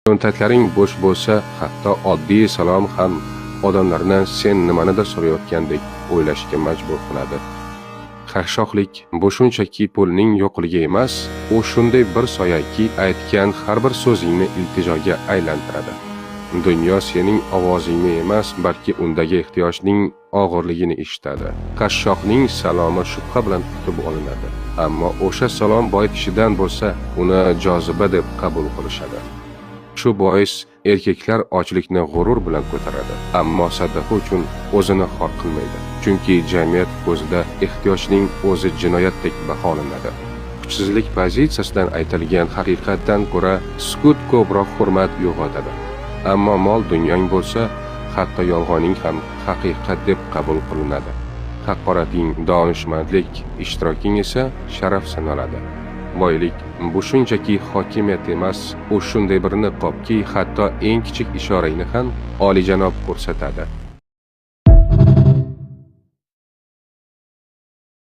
Cho'ntaklaring bo'sh bo'lsa, hatto oddiy salom ham odamlarni sen nimanidir so'rayotgandek o'ylashga majbur qiladi. Qashshoqlik bu shunchaki pulning yo'qligi emas, u shunday bir soyaki, aytgan har bir so'zingni iltijoga aylantiradi. Dunyo sening ovozingni emas, balki undagi ehtiyojning og'irligini eshitadi. Qashshoqning salomi shubha bilan kutib olinadi. Ammo o'sha salom boy kishidan bo'lsa, uni joziba deb qabul qilishadi. Shu bois erkaklar ochlikni g'urur bilan ko'taradi, ammo sadaqa uchun o'zini xor qilmaydi. Chunki jamiyat ko'zida ehtiyojning o'zi jinoyatdek baholanadi. Kuchsizlik pozitsiyasidan aytilgan haqiqatdan ko'ra sukut ko'proq hurmat uyg'otadi. Ammo mol dunyong bo'lsa, hatto yolg'oning ham haqiqat deb qabul qilinadi. Haqorating donishmandlik, ishtiroking esa sharaf sanaladi. Boylik bu shunchaki hokimiyat emas, u shunday bir niqobki, hatto eng kichik ishorangni ham olijanob ko'rsatadi.